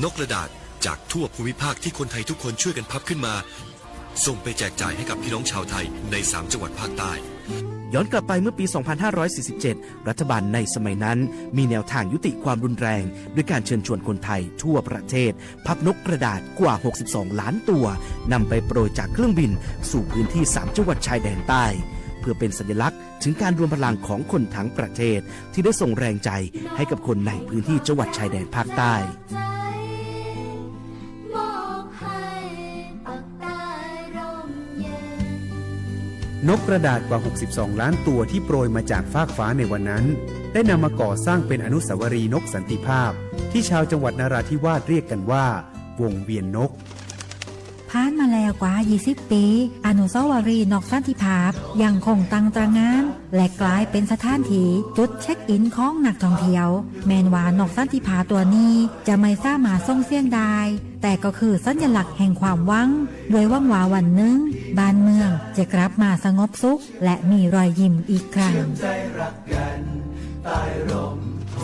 นกกระดาษจากทั่วภูมิภาคที่คนไทยทุกคนช่วยกันพับขึ้นมา ส่งไปแจกจ่ายให้กับพี่น้องชาวไทยในสามจังหวัดภาคใต้ ย้อนกลับไปเมื่อปี สองพันห้าร้อยสี่สิบเจ็ด รัฐบาลในสมัยนั้นมีแนวทางยุติความรุนแรง ด้วยการเชิญชวนคนไทยทั่วประเทศ พับนกกระดาษกว่า หกสิบสองล้านตัว นำไปโปรยจากเครื่องบินสู่พื้นที่สามจังหวัดชายแดนใต้ เพื่อเป็นสัญลักษณ์ถึงการรวมพลังของคนทั้งประเทศ ที่ได้ส่งแรงใจให้กับคนในพื้นที่จังหวัดชายแดนภาคใต้ นกกระดาษกว่า หกสิบสองล้านตัวที่โปรยมาจากฟากฟ้าในวันนั้น ได้นำมาก่อสร้างเป็นอนุสาวรีย์นกสันติภาพ ที่ชาวจังหวัดนราธิวาสเรียกกันว่า วงเวียนนก ผ่านมาแล้วกว่า ยี่สิบ ปี อนุสาวรีย์นกสันติภาพยังคงตั้งตระหง่าน และกลายเป็นสถานที่จุดเช็คอินของนักท่องเที่ยว แม้นว่านกสันติภาพตัวนี้จะไม่สามารถส่งเสียงได้ แต่ก็คือสัญลักษณ์แห่งความหวัง ด้วยหวังว่าวันหนึ่งบ้านเมืองจะกลับมาสงบสุข และมีรอยยิ้มอีกครั้ง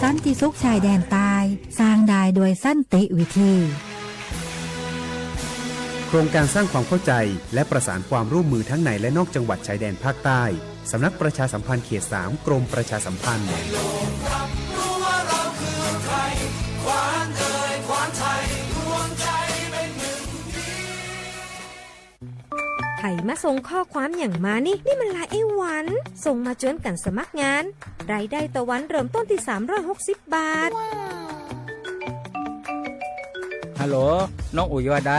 สันติสุขชายแดนใต้ สร้างได้ด้วยสันติวิธี โครงการสร้างความเข้าใจและประสานความร่วมมือทั้งในและนอกจังหวัดชายแดนภาคใต้ สำนักประชาสัมพันธ์เขต สาม กรมประชาสัมพันธ์ ใครมาส่งข้อความอย่างมานี่ นี่มันไลน์ไอ้หวัน ส่งมาจวนกันสมัครงาน รายได้ต่อวันเริ่มต้นที่ สามร้อยหกสิบ บาท ฮัลโหล น้องอุ๋ยว่าใด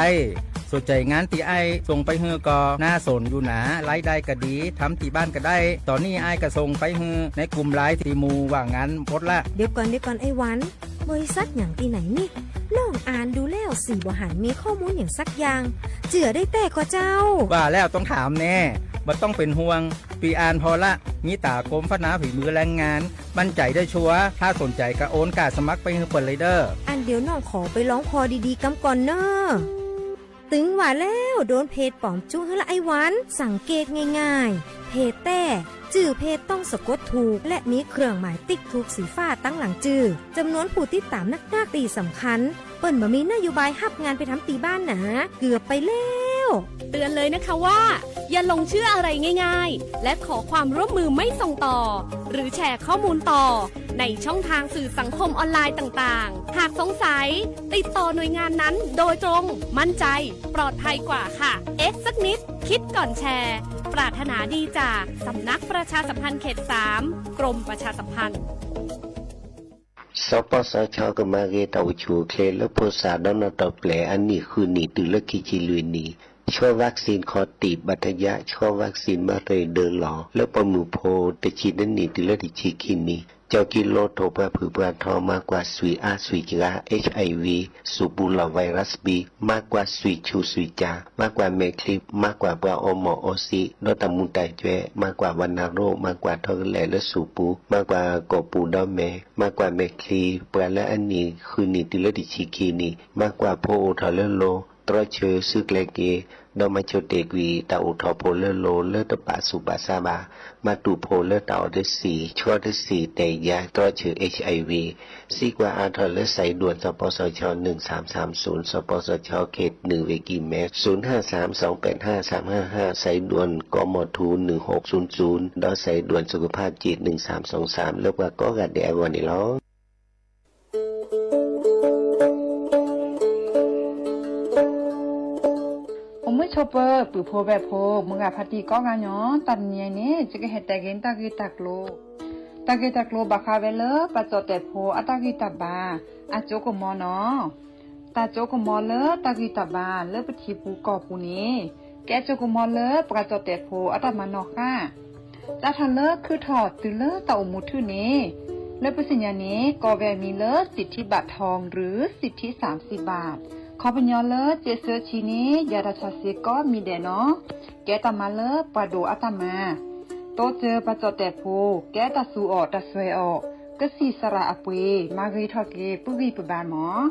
สนใจงานตี้อ้ายส่งไปหื้อก่อ น่าสนอยู่หนา รายได้ก็ดี ทำตี้บ้านก็ได้ ตอนนี้อ้ายก็ส่งไปหื้อในกลุ่มไลน์ตี้หมู่ว่างงานหมดละ เดี๋ยวก่อน เดี๋ยวก่อนไอ้หวัน บริษัทอย่างตี้ไหนนี่ น้องอ่านดูแล้วสี่บ่หันมีข้อมูลอย่างสักอย่าง เจื่อได้แต๊ก่อเจ้า ว่าแล้วต้องถามแน่ บ่ต้องเป็นห่วง ปีอ่านผ่อละ มีต๋ากรมพัฒนาฝีมือแรงงาน มั่นใจได้ชัวร์ ถ้าสนใจก็โอนการสมัครไปหื้อเปิ้นเลยเด้อ อันเดี๋ยวน้องขอไปลองผ่อดีๆ กำก่อนเน่อ ตึงว่าแล้ว โดนเพจป๋อมจุ๊หื้อละไอ้หวัน สังเกตง่ายๆ เพจแต๊ จื้อเพจต้องสะกดถูก และมีเครื่องหมายติ๊กถูกสีฟ้าตังหลังจื้อ จำนวนผู้ติดตามนักๆ ตี้สำคัญ เปิ้นบ่มีนโยบายฮับงานไปทำตี้บ้านหนา เกือบไปแล้ว เตือนเลยนะคะว่า อย่าหลงเชื่ออะไรง่ายๆ และขอความร่วมมือไม่ส่งต่อ หรือแชร์ข้อมูลต่อ ในช่องทางสื่อสังคมออนไลน์ต่างๆ หากสงสัย ติดต่อหน่วยงานนั้นโดยตรง มั่นใจ ปลอดภัยกว่าค่ะ เอ๊ะสักนิด คิดก่อนแชร์ ปรารถนาดีจากสำนักประชาสัมพันธ์เขต สาม กรมประชาสัมพันธ์ สปสช ကမၤဂ့ၤတၢ်အိၣ်ဆူၣ်အိၣ်ချ့လၢဖိသၣ်ဒီးနီၢ်တီၢ်ပျဲၢ်အနံၣ်ဃုနံၣ်တုၤလၢခံဆံလွံၢ်နံၣ်, ဆီၣ် vaccine ခီၣ်တံၢ်ဘၣ်တယၢ် ဆီၣ် vaccine မၤရ့ၣ်ဒၢလီၤ လၢပိာ်မုၣ်ဖိတဆံတၢနံၣ် တုၤလၢတဆံခံနံၣ်, ကၠီကံလိထိၣ်ပှၢ်ဖုၣ်ပှၢ်ထီ မၤကွၢ်ဆွံၣ်အါဆွံၣ်ကဂၤ HIV စူၣ်ပူၤလီၢ် virus B, မၤကွၢ်ဆွံၣ်ဆူၣ်ဆွံၣ်ကၠၢ် မၤကွၢ်မဲာ်ချံ မၤကွၢ်ပှၤအီမိာ်အီစံး ဒီးတၢ်မူၤတၢ်ကွဲး မၤကွၢ်ဝဲနၢ်ရိၣ် မၤကွၢ်ထီကလဲာ်လၢစူၣ်ပူၤ မၤကွၢ်ကိာ်ပူၤဒီးမဲာ် မၤကွၢ်မဲာ်ချံ ပှၤလၢအနံၣ်ဃုနံၣ်တုၤလၢတဆံခံနံၣ်, မၤကွၢ်ဖိအိၣ်ထီၣ်လၢလိၤ တြီဆၢစုကျဲၤက့ၤ ဒီးမၤဆိၣ်တဲာ်ကွံာ်တၢ်အိၣ်ထီၣ်ဖိလၢလိၤလၢတပာ်ဆူးပာ်ဆါဘၣ်, မၤတူၢ်ဖိလၢတၢ်အီၣ်တဆံၣ် ဆီၣ်တဆံၣ် တဲာ်ယၤ တြီဆၢ HIV စံးကွၢ်အါထီၣ်လၢ สายด่วน สปสช หนึ่งสามสามศูนย์ สปสช เขตหนึ่ง เวกิแมส ศูนย์ห้าสามสองแปดห้าสามห้าห้า สายด่วน กมธ หนึ่งหกศูนย์ศูนย์ ဒီး สายด่วนสุขภาพจิต หนึ่งสามสองสาม လၢပှၤကိးဂၤဒဲးအဂီၢ်န့ၣ်လီၤ. အိၣ်မုာ်ဆိးပၢၤ ပုၢ်ဖိဝဲၢ်ဖိ မုၢ်ဂၤဖါတံၢ်ကိးဂၤညီ တၢ်တနံၤအံၤန့ၣ် ယကဟဲတဲဂ့ၤတၢ်ဂ့ၢ်တၢ်ကျိၤ, တၢ်ဂ့ၢ်တၢ်ကျိၤဘၣ်ဃးဝဲလၢ ပှၤကၠီၣ်တဲာ်ဖိအတၢ်ဂံၢ်တၢ်ဘါ အကၠိကမီၤနီၤ. တၢ်ကၠိကမီၤလၢတၢ်ဂံၢ်တၢ်ဘါလၢပထံပူၤကီၢ်ပူၤန့ၣ် ကဲကၠိကမီၤလၢပှၤကၠီၣ်တဲာ်ဖိအတၢ်မၤနီၣ်ဃါ စးထီၣ်လၢခုထီၣ်တုၤလၢတၢ်အိၣ်မူထူၣ်န့ၣ် လၢပသ့ၣ်ညါန့ၣ် ကိးဝဲအမံၤလၢ สิทธิบัตรทอง หรือ สิทธิ สามสิบบาท ခီပညီလၢ စ့းစၢဆံန့ၣ် ယၤတၢ်ဆီၣ်စ့ကိးမံၤဒဲးနီၤ. ကဲတၢ်မၤလၢပှၤဒိၣ်အတၢ်မၤ, တိစၢၤပှၤကၠီၣ်တဲာ်ဖိ ကဲတၢ်သူအီၣ်တၢ်စွဲအီၣ်, ကစံၣ်စရၣ်အပှ့ၤ မၤဂ့ၤထီၣ်က့ၤ ပုၢ်ဂံၢ်ပဘါမး.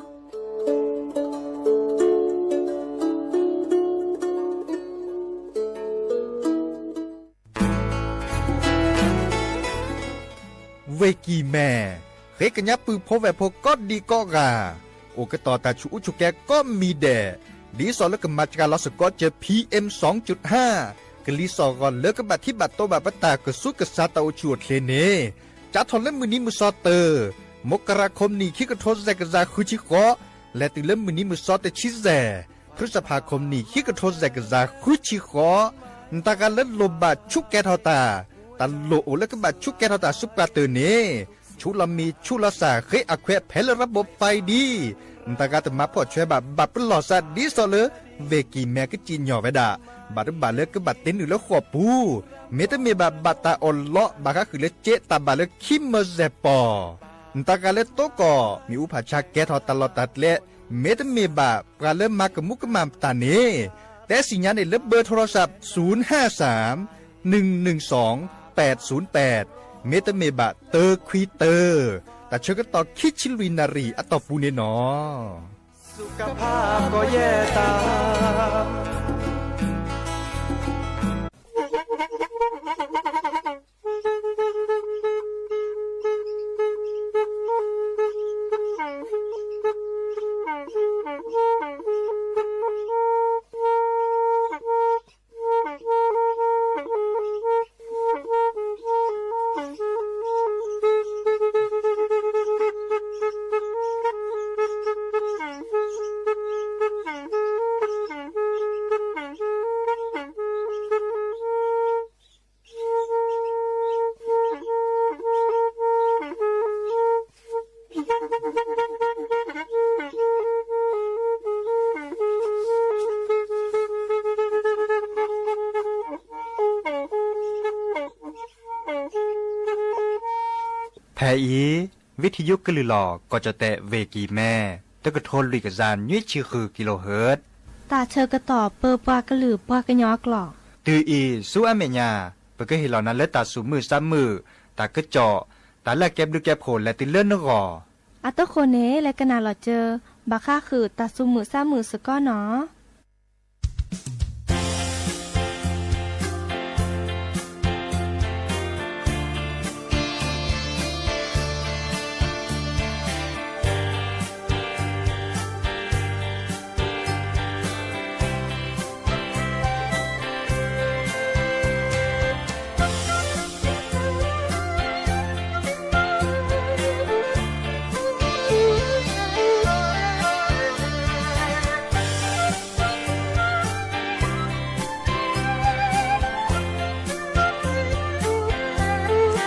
ဝ့ၢ်ကံၢ်မဲာ် ဃ့ကညးပုၢ်ဖိဝဲၢ်ဖိကိးဒံးကိးဂၤ, အိၣ်ကတီၤတၢ်ဆူးအူဆူးကဲကိးမံၤဒဲး, ဒ်သိးလၢကမၤစှၤလီၤစ့ၢ်ကီးစၢၤ PM စံ ကလံၤစိးဂီၤလၢကဘၣ်ထံၣ်ဘၣ်တီဘၣ်ပတၢ် ကစူးကစၢ်တၢ်အိၣ်ဆူၣ်အိၣ်ချ့န့ၣ်, ကၠါထီၣ်လၢမုၢ်နံၤမုၢ်သီတၢ, မကရၤ ခီပနံၣ် ခံကထိယဲၢ်ကယၤဃုဆံဃိး, လဲၤတုၤလၢမုၢ်နံၤမုၢ်သီတဆံယဲၢ်, ဖၢစဖါ ခီပနံၣ် ခံကထိယဲၢ်ကယၤဃုဆံဃိး, နတၢ်ဂၤလၢလိၣ်ဘၣ်ဆူးကဲထီၣ်တၢ်, တၢ်လိၣ်အိၣ်လၢကဘၣ်ဆူးကဲထီၣ်တၢ်ဆူပှၤတၢၢ်န့ၣ်, ဆူးလီၤမံၤဆူးလီၤစၢ် ဃ့အခွဲး ဖဲလၢ ระบบไฟ ဒံး, နတၢ်ဂၤတမၤဖှီၣ်ဆွဲဘၣ် ဘၣ်ပလီၢ်စးဒ်သိးလၢ ဝ့ၢ်ကံၢ်မဲ ကစံၣ်ညီၣ်ဝဲဒၣ်, ဘၣ်တဘၣ်လၢကဘၣ်တ့နုာ်လၢဃိာ်ပူၤ, မ့တမ့ၢ်ဘၣ်ဘၣ်တၢ်အီၣ်လီး ဘၣ်ဃးဃုာ်လၢစ့တၢ်ဘၣ်လၢခံမၢစဲၣ်ပီၢ်, နတၢ်ဂၤလၢတိကီၢ် မ့ၣ်အူဖးဆါကဲထီၣ်တၢ်လီၢ်တၢ်ကျဲ, မ့တမ့ၢ်ဘၣ်ပှၤလၢမၤကမူကမၣ်တၢ်န့ၣ်, တဲသ့ၣ်ညါန့ၣ်လၢဘၢ โทรศัพท์ ศูนย์ห้าสาม หนึ่งหนึ่งสอง แปดศูนย์แปด, မ့တမ့ၢ်ဘၣ်တၢခွံတၢ, တၢ်ဆၢကတီၢ်ခံဆံလွံၢ်နၣ်ရံၣ်အတီၢ်ပူၤန့ၣ်လီၤ. ဖဲအံၤ ဝံထံယိကလုၢ်လီၢ် ကီၢ်ကၠီၣ်တဲၣ် ဝ့ၢ်ကံၢ်မဲ တကထိလွံၢ်ကယၤနွံဆံဃု kilohertz, တၢ်ဆၢကတီၢ်ပၢပှၤကလုာ်ပှၤကညီအကျိာ်, တုၤအံၤဆူအမဲာ်ညါ ပကဟ့ၣ်လီၤနၤလၢတၢ်သူၣ်မုာ်သးမုာ်, တၢ်ကစီၣ်, တၢ်လၢအကဲဘျုးကဲဖှိၣ်လဲၤတုၤလၢနဂီၢ်, အတဃိန့ၣ် လဲၤကနၣ်လီၤစၢၤ ဘၣ်ဃးဃုာ်တၢ်သူၣ်မုာ်သးမုာ်စ့ၢ်ကီးနီၤ.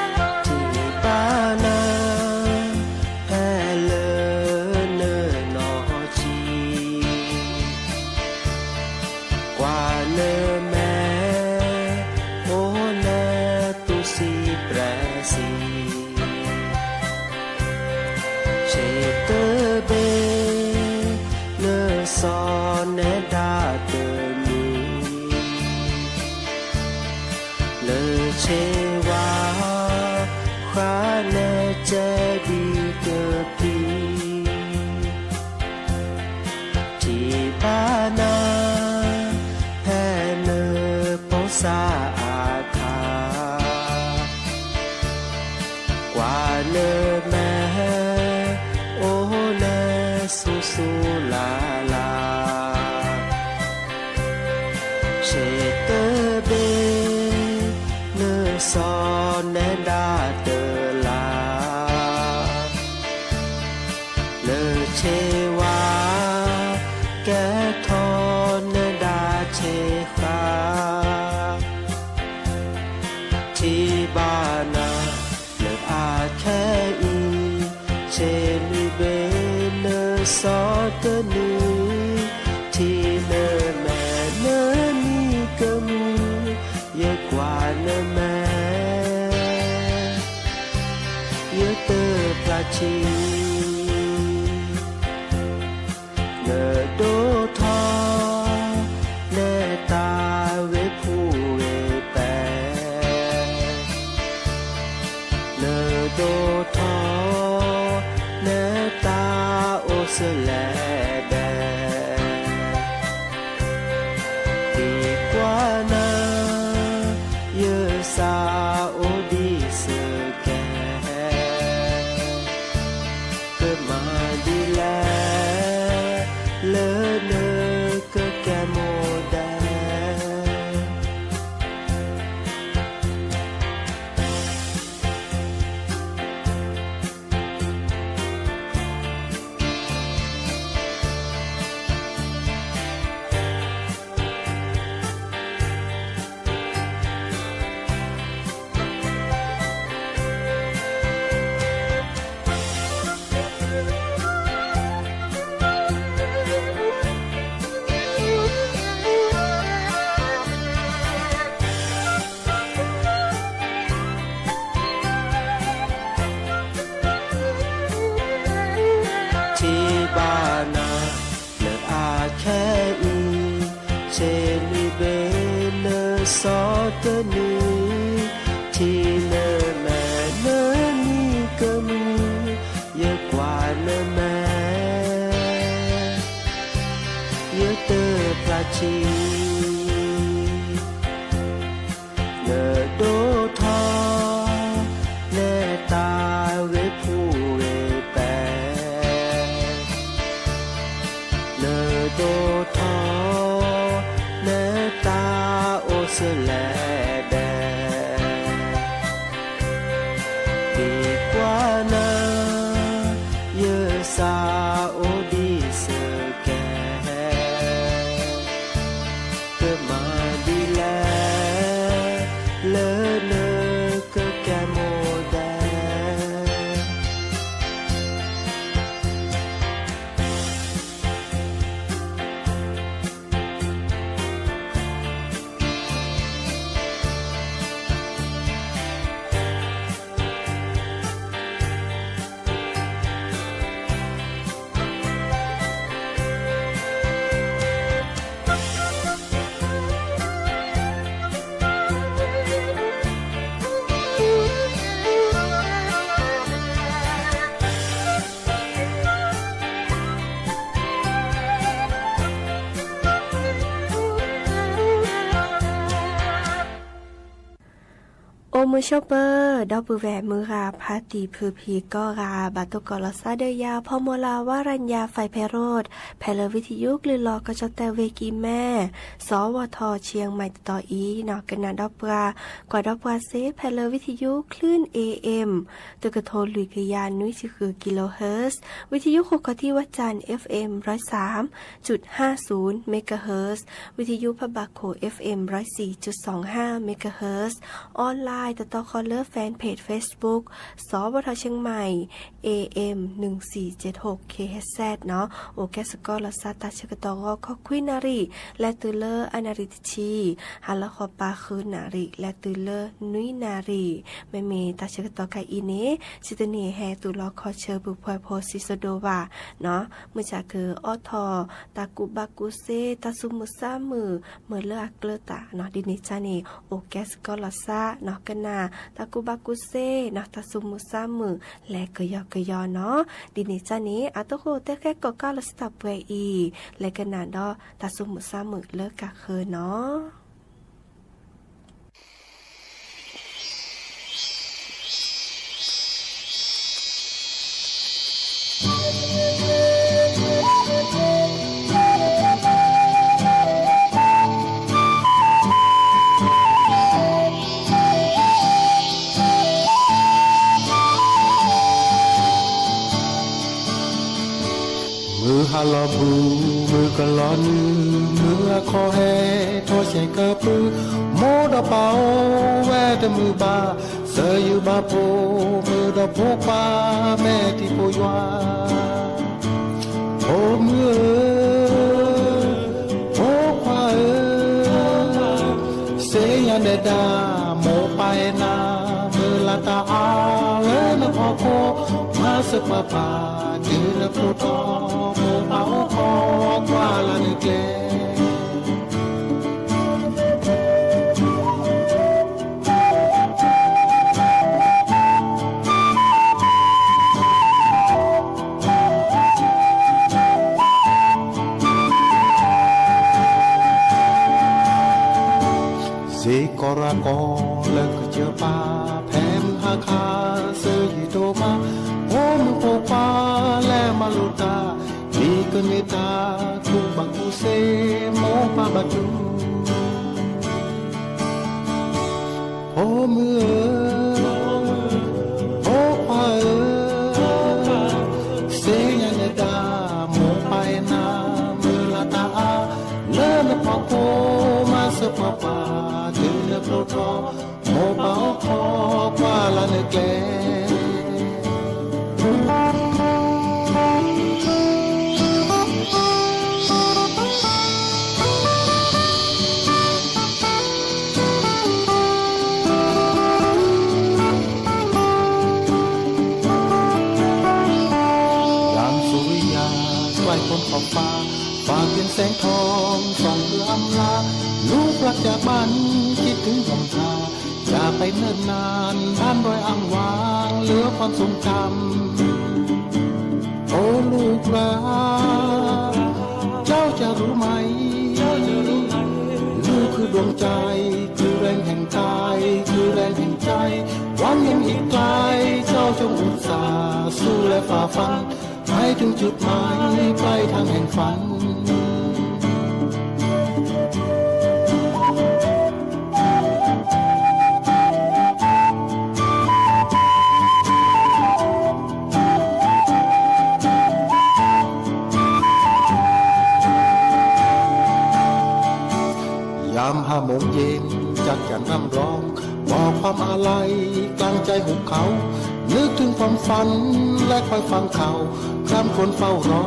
ထံၣ်ဘၣ်နၤ ဖဲလၢနနီၢ်ဆံး ကွၢ်နမဲာ် အိၣ်နသူစံပြဲးစံ, ဆ့တဘ့ၣ် နစီၤနဲဒၣ်တမံၤ လၢဆ့ဝါ ဃါနဲကဲဒံကပံၤ ထံၣ်ဘၣ်နၤ ဖဲနဖိစါအါထါ, ကွၢ်နမဲာ် အိၣ်နဆူၣ်ဆူၣ်လၤလၤ, ဆ့တဘ့ၣ် နစီၤနဲဒၣ်တလါ လၢဆ့ဝါ ကဲထီၣ်နဲဒၣ်ဆ့ဃါ, ထံၣ်ဘၣ်နၤ လၢအခဲအံၤ, ဆ့လွံၢ်ဘ့ၣ် နစီၤတနံၤ, ထံၣ်နမဲာ်နမံၤကမုာ်, ယကွၢ်နမဲာ် ယတဖျါဆံး, နဒိၣ်ထီၣ် နတၢ်ဝ့ၢ်ဖူဝ့ၢ်ပဲာ်, နဒိၣ်ထီၣ် နတၢ်အိၣ်ဆၢလဲၤဒဲး, ဒ်ကွၢ်နၤ ယစၢ်အိၣ်ဒံးစကဲး, ကမၤဒ်လဲၣ် ဘၣ်နၤလၢအခဲအံၤ, ဆ့လွံၢ်ဘ့ၣ်လၢစီၤတနံၤ, ထံၣ်နမဲာ်လၢနံၤကမုၢ်, ယကွၢ်နမဲာ်, ယတဖျါထံ နဒိၣ်ထီၣ် လၢတၢ်ဂ့ၤဖှိၣ်ဂ့ၤပဲာ်, နဒိၣ်ထီၣ် လၢတၢ်အိၣ်ဆၢလဲၣ်ဒဲး, ဒ်ကွၢ်နၤ ယစၢ်အိၣ်ဒံးစကဲး ကမၤဒ်လဲၣ် လၢနကကဲမိၣ်ဒဲး. အိၣ်မုာ်ဆိးပၢၤ ဒီပုၢ်ဝဲၢ်မုၢ်ဂၤဖါတံၢ်ဖုဖံးကိးဂၤ ဘၣ်တိၢ်ကီးလီၤစၢ်ဒီးယၤ ဖီမီၤလၤ ဝါရၤညါ ဖဲဖဲရိၣ် ဖဲလၢဝံထယုကလုၢ်လီၤကီၢ်ကၠီၣ်တဲၣ်ဝ့ၢ်ကံၢ်မဲ စီၤဝီၤထီၣ် ဆံၣ်မဲၣ်တတီၤအံၤ ကနၣ်ဒီးပှၤ ကွၢ်ဒီးပှၤစ့ၢ် ဖဲလၢဝံထယု คลื่น เอเอ็ม တကထိလွံၢ်ကယၤနွံဆံဃု kilohertz, ဝံထယုခိၣ်ကီးထံဝဲၢ်စၣ် FM ร้อยสามจุดห้าศูนย์ megahertz, ဝံထယုဖးဘၣ်ခိၣ် FM ร้อยสี่จุดสองห้า megahertz, online တတီၤဃီလၢ fan page Facebook စီၤဝီၤထီၣ် เชียงใหม่ AM หนึ่งสี่เจ็ดหก kilohertz နီၤ, အိၣ်ကဲစ့ၢ်ကီးလီၤစၢ်တၢ်ဆၢကတီၢ်ဂီၤခီခွံနၣ်ရံၣ် လဲၤတုၤလၢအနၣ်ရံၣ်တဆံ, ဟါလီၤဃီပၤဃုနၣ်ရံၣ် လဲၤတုၤလၢနွံနၣ်ရံၣ်, မ့မ့ၢ်တၢ်ဆၢကတီၢ်ခဲအံၤန့ၣ် စံးတန့ၢ်ဟဲသူၣ်လီၤခီဆၢ ပူၤဖှဲးဖိစံးစိၤဒိၣ်ဘၣ် နီၤ, မုၢ်ဆါကအိးထီၣ် တၢ်ကူၣ်ဘၣ်ကူၣ်စ့ တၢ်သူၣ်မုာ်သးမုာ် မ့ၢ်လၢအကျၢၤတၢ်နီၤ, ဒ်န့ၣ်ကန့ၣ် အိၣ်ကဲစ့ၢ်ကီးလီၤစၢ်နီၤ, ကနၣ် တၢ်ကူၣ်ဘၣ်ကူၣ်စ့နီၤ, တၢ်သူၣ်မုာ်သးမုာ် လဲၤကယီကယီနီၤ, ဒ်န့ၣ်ကန့ၣ် အသကိးတဲဃဲကိးကးလီၤစၢ်တၢ်ပှဲၤအံၤ လဲၤကနၣ်ဒီး တၢ်သူၣ်မုာ်သးမုာ်လၢကဃၢၤနီၤ. မုၢ်ဟါလီၤပူၤ မုၢ်ကလီၤနုာ် မုၢ်ဟါခီဟဲထီၣ်ဆဲးကပၢၢ်, မိၢ်ဒီးပၢ်အိၣ်ဝဲတမုာ်ဘၣ်, သၢယုၢ်ဘၣ်ဖိ မုၣ်ဒီးဖိခွါ မဲာ်ထံဖိယွၤ ဖိမုၣ်ဧၢ, ဖိခွါဧၢ, စ့ယၤနဲဒၣ် မိၢ်ပၢ်အဲၣ်နၤ, မုၢ်လၢ်တၢ်အါလၢနဖီခိၣ်, မၤစၢၤပှၤပၢ် တုၤနဖျိထီၣ်, မိၢ်ပၢ်အိၣ်ခိးကွၢ်လၢ်နကျဲ စ့ၢ်ကီးရၤကီးလၢကစၢၢ်ပၢ်, ဖဲမုၢ်ဟါခီ စၢၤယံၤဒိၣ်မး, ဖိမုၣ်ဖိခွါလဲၤမၤလိတၢ်, ဒ်ကမ့ၢ်တၢ်ကူၣ်ဘၣ်ကူၣ်စ့ မိၢ်ပၢ်ဘၣ်တူၢ် ဖိမုၣ်ဧၢ, ဖိခွါဧၢ, စ့ယၤနဲဒၣ်, မိၢ်ပၢ်အဲၣ်နၤ, မုၢ်လၢ်တၢ်အါလၢနဖီခိၣ်, မၤစၢၤပှၤပၢ် တုၤနဖျိထီၣ်, မိၢ်ပၢ်အိၣ်ခိးကွၢ်လၢ်နကျဲ ယၤမ့ၢ်စူၤရံယၤ แสงทองส่องเพื่ออำลา ลูกรักจากบ้านคิดถึงห่วงหา อย่าไปเนิ่นนานบ้านดอยอ่างวาง เหลือความทรงจำ โอ้ลูกรัก เจ้าจะรู้ไหม ลูกคือดวงใจ คือแรงแห่งกาย คือแรงแห่งใจ หวังยังอีกไกล เจ้าจงอุตส่าห์สู้และฝ่าฟัน ให้ถึงจุดหมายปลายทางแห่งฝัน ยามห้าโมงเย็น จักจั่นร่ำร้อง บอกความอาลัย กลางใจหุบเขา นึกถึงความฝัน และคอยฟังข่าว คร่ำครวญเฝ้ารอ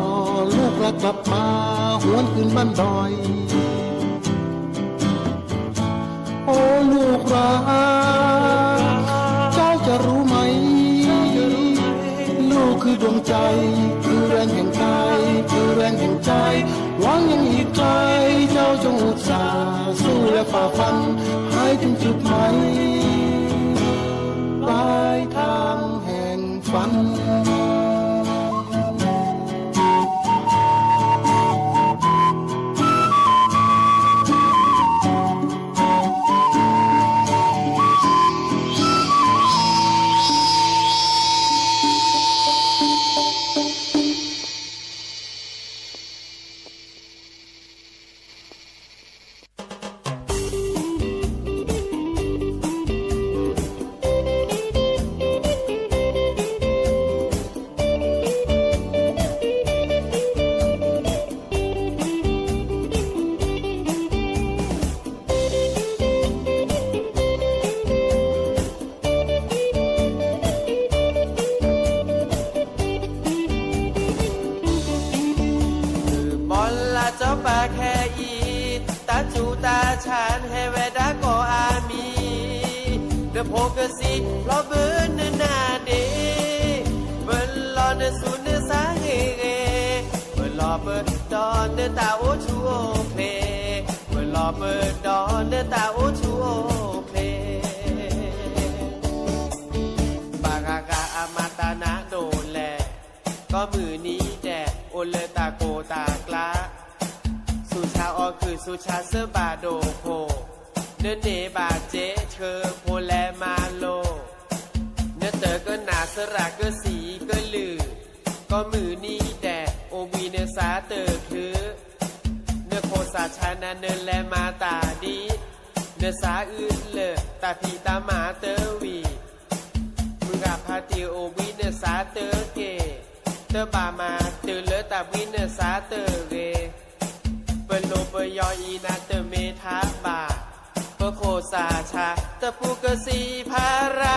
ลูกรักกลับมา หวนคืนบ้านดอย โอ้ลูกรัก เจ้าจะรู้ไหม ลูกคือดวงใจ คือแรงแห่งกาย คือแรงแห่งใจ หวังยังอีกไกล เจ้าจงอุตส่าห์สู้และฝ่าฟัน ให้ถึงจุดหมาย ปลายทางแห่งฝัน ဘီလၢကၠီပာ်ခဲအံၤ တၢ်စူၢ်တၢ်ဆါဟဲဝဲဒၣ်ကိးအါမံၤ, နဖိကစံးလီၤဘၢနနါဒ့, ပလီၤနသူၣ်နသးဂ့ၤဂ့ၤ, ပလီၤပဒီးနတၢ်အိၣ်ဆူၣ်အိၣ်ချ့, ပလီၤပဒီးနတၢ်အိၣ်ဆူၣ်အိၣ်ချ့ ဘၣ်ဂၤဂၤအမၤတၢ်နါဒိၣ်လဲၣ်, ကိးမုၢ်နံၤဒဲး အိၣ်လၢတၢ်ကိၢ်တၢ်ကျါ, ဆူးဆါအီၣ်ခုၣ် ဆူးဆါစၢဘၣ်ဒိၣ်ခိၣ်, နန့ၢ်ဘၣ်စ့ဆၢဖိလဲၤမၤလိာ်, နတၢ်ကနၣ်စရၣ်ကစံးကလုၢ်, ကိးမုၢ်နံၤဒဲး အိၣ်ဘှံးနသးတချုး နခိၣ်စၢ်ဆါနၤ နလဲၤမၤတၢ်ဒ်, နသးအုးလၢာ် တၢ်ဖံးတၢ်မၤတဝံၤ, မုၢ်ဂၤဖးတံၢ်အိၣ်ဘှံးနသးတက့ၢ်, တဘၣ်မၤတုၤလၢတၢ်ဘှံးနသးတဂ့ၤ, ပလိၣ်ပယီၤအံၤနၤတမ့ၢ်ထါဘၣ်, ပခိၣ်စၢ်ဆါ တပူၤကစံးဖးရၤ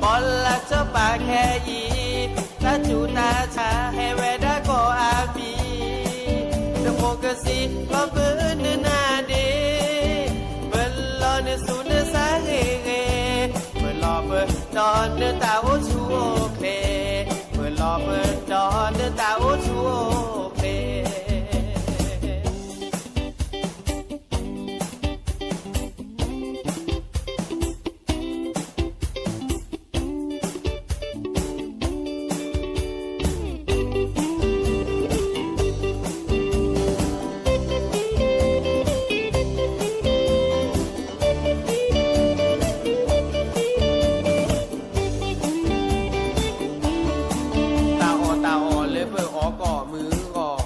ဘီလၢကၠီပာ်ခဲအံၤ, တၢ်စူၢ်တၢ်ဆါဟဲဝဲဒၣ်ကိးအါမံၤ, နဖိကစံးလီၤဘၢနနါဒ့, ပလီၤနသူၣ်နသးဂ့ၤဂ့ၤ, ပလီၤပဒီးနတၢ်အိၣ်ဆူၣ်အိၣ်ချ့, ပလီၤပဒီးနတၢ်အိၣ်ဆူၣ်အိၣ်ချ့ တၢ်အီၣ်တၢ်အီလၢပအီၣ်ကိးမုၢ်ဂီၢ်,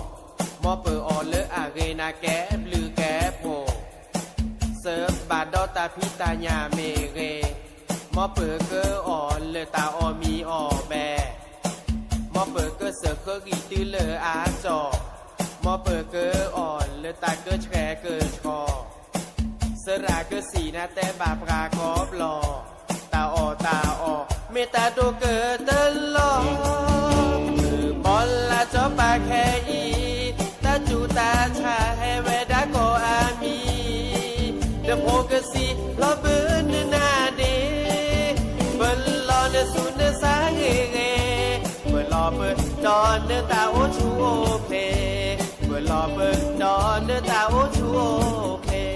မ်ပအီၣ်လၢအဂ့ၤနၤကဲဘျုးကဲဖှိၣ်, စၢဘၣ်ဒီးတၢ်ဖံးတၢ်ညၣ်မ့ၢ်ဂ့ၤ, မ်ပကအီၣ်လၢတၢ်အီၣ်မံၤအီၣ်ဘဲ, မ်ပကစၢဃၢဂံၢ်တုၤလၢအါစီၣ်, မ်ပကအီၣ်လၢတၢ်ကဆှဲကဆှီ, စရၣ်ကစံးနၤတဲဘၣ်ပှၤကိးဘျီ, တၢ်အီၣ်တၢ်အီ မ့ၢ်တၢ်ဒိၣ်ကတၢၢ်လီၤ, ဘီလၢကၠီပာ်ခဲအံၤ, တၢ်စူၢ်တၢ်ဆါဟဲဝဲဒၣ်ကိးအါမံၤ, နဖိကစံးလီၤဘၢနနါဒ့, ပလီၤနသူၣ်နသးဂ့ၤဂ့ၤ, ပလီၤပဒီးနတၢ်အိၣ်ဆူၣ်အိၣ်ချ့, ပ လီၤပဒီလၢတၢ်အိၣ်ဆူၣ်အိၣ်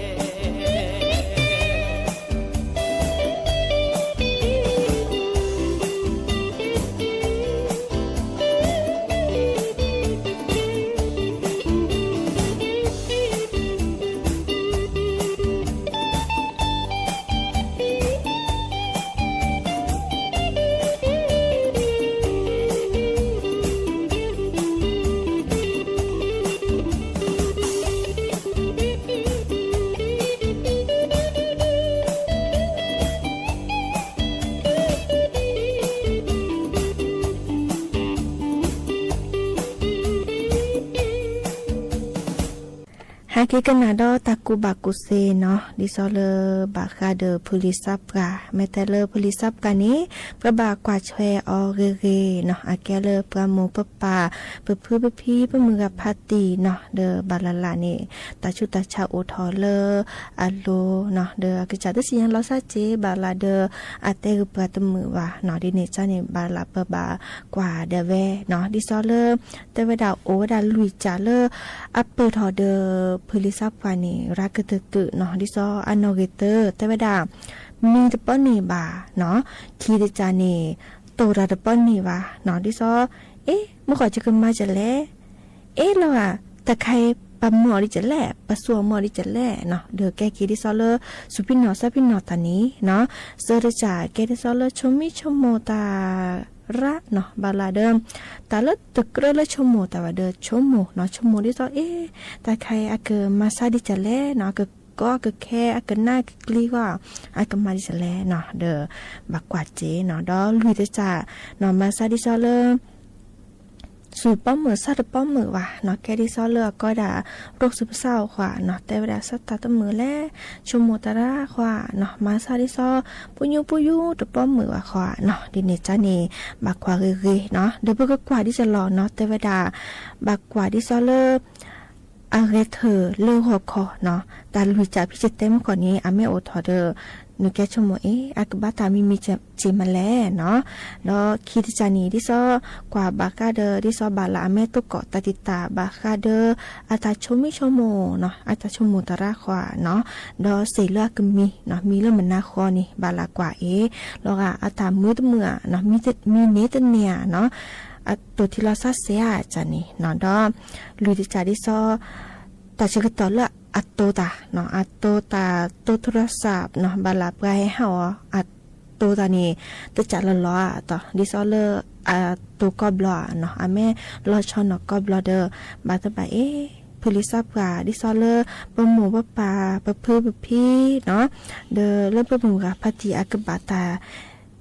ချ့ ဟဲက့ၤကနၣ်ဒီးတၢ်ကူၣ်ဘၣ်ကူၣ်သ့နီၤ ဒ်သိးလၢဘၣ်ဃးဒီးဖုလံာ်စီပှၤ မ့ၢ်တဲလၢဖုလံာ်စီပှၤန့ၣ် ပဘၣ်ကွၢ်ထွဲအီၤဂ့ၤဂ့ၤနီၤ အကဲလၢပှၤမိၢ်ပပၢ် ပဖုပဖံ ပမုၢ်ဂၤဖါတံၢ်နီၤ ဒီးဘၣ်လၢ်လၢ်န့ၣ် တၢ်ဆူးတၢ်ဆါအိၣ်ထီၣ်လၢအလိၤနီၤ ဒီးအကစၢ်တသ့ၣ်ညါလီၤစၢ်က့ ဘၣ်လၢ်ဒီးအတဲဂ့ၤပှၤတမုာ်ဘၣ်နီၤ ဒ်န့ၣ်ကန့ၣ် ဘၣ်လၢ်ပဘၣ်ကွၢ်ဒၣ်ဝဲနီၤ ဒ်သိးလၢ တဲဝဲဒၣ်အိၣ်ဝဲဒၣ်လွံၢ်ကၠးလၢ အပၢၢ်ထီၣ်ဒီး ဖုလံာ်စီပှၤန့ၣ် ရၤကတၢၢ်ကတၢၢ်နီၤ ဒ်သိးအနီၣ်ဂ့ၤတၢၢ် တဲဝဲဒၣ် မံတပီန့ၢ်ဘၣ်နီၤ ခံတကၠးန့ၣ် တိၢ်တၢ်တပီန့ၢ်ဘၣ်နီၤ ဒ်သိး အ့ မုၢ်ဃီၣ်ကကမၤကလဲၣ် အ့ လီၤဂာ် တၢ်ခါအံၤ ပမၤအီၤဒ်ကလဲၣ် ပသူအီၤမၤအီၤဒ်ကလဲၣ်နီၤ ဒီးကဲက့ၤဒ်သိးလၢ စူၤဖံနီၣ်စီဖံနီၣ်တၢ်န့ၣ်နီၤ သၢတကၠးကဲဒ်သိးလၢ ဆိမိၣ်ဆိကမိၣ်တၢ်ရၣ်နီၤ ဘၣ်လၢ်ဒီး တၢ်လၢတကြၢးလၢဆိကမိၣ်တၢ်ဘၣ်ဒီး ဆိကမိၣ်နီၤ ဆိကမိၣ်ဒ်သိး အ့ တၢ်ခါအံၤ အကမၤဆါဒ်ကလဲၣ်နီၤ အကကီအကခဲ အကနၣ်အကကျံဂီၢ် အကမၤဒ်ကလဲၣ်နီၤ ဒီး ဘၣ်ကွၢ်က့ၤနီၤ ဒီးလွံၢ်တကၠးနီၤ မၤဆါဒ်သိးလၢ စူၤပီမုၢ်ဆါတပီမုၢ်ဘၣ်နီၤ ကဲဒ်သိးလၢအကီဒၣ် ရိးစူၤပစၢ်အီၤဃီနီၤ တဲဝဲဒၣ် ဆၢတၢ်တမုာ်လဲၣ် ဆိကမိၣ်တၢ်ရၣ်ဃီနီၤ မၤဆါဒ်သိး ပညိပညိတပီမုၢ်ဘၣ်ဃီနီၤ ဒ်န့ၣ်ကန့ၣ် ဘၣ်ကွၢ်ဂ့ၤဂ့ၤနီၤ ဒီးပကကွၢ်ဒ်ကလီၤနီၤ တဲဝဲဒၣ် ဘၣ်ကွၢ်ဒ်သိးလၢ အဂဲၤထၢၣ်လၢဂီၤခီနီၤ တၢ်လွံၢ်ကၠးဖံးကတဲမုၢ်ဃီန့ၣ် အမ့ၢ်အိၣ်ထီၣ်ဒီး နကဲဆိကမိၣ်အ့ အကဘၣ်တၢ်မံမံၤစ့မးလဲၣ်နီၤ ဒီးခံတကၠးန့ၣ် ဒ်သိး ကွၢ်ဘၣ်ဃးဒီး ဒ်သိးဘၣ်လၢ်အမ့ၢ်သကိးတၢ်တံာ်တာ် ဘၣ်ဃးဒီး အတၢ်ဆိမိၣ်ဆိကမိၣ်နီၤ အတၢ်ဆိကမိၣ်တၢ်ရၣ်ဃီနီၤ ဒီးစ့ၢ်လၢအကမံနီၤ မံလၢမနၤဃီန့ၣ် ဘၣ်လၢ်ကွၢ်အ့ လီၤဂာ်အတၢ်မုာ်တမုာ်ဧါနီၤ မံန့ၢ်တန့ၢ်ဧါနီၤ အတိၢ်ထံလီၤစၢ်စ့ၢ်ဧါကန့ၣ်နီၤ ဒီး လွံၢ်တကၠးဒ်သိး တၢ်ဆၢကတီၢ်လၢအတိၢ်တၢ်နီၤ အတိၢ်တၢ်တိၢ် โทรศัพท์ နီၤ ဘၣ်လၢ်ပှၤဟဲဟးအီၤ အတိၢ်တၢ်န့ၣ် တကၠးလီၤလီၤဧါ ဒ်သိးလၢအတိၢ်ကီၢ်ဘျီဧါနီၤ အမ့ၢ်လီၤဆီနီၤကီၢ်ဘျီဒီး ဘၣ်သ့ၣ်ဘၣ်အ့ ဖုလံာ်စီပှၤ ဒ်သိးလၢ ပမိၢ်ပပၢ် ပဖုပဖံနီၤ ဒီးလၢပမုၢ်ဂၤဖါတံၢ်အကဘၣ်တၢ်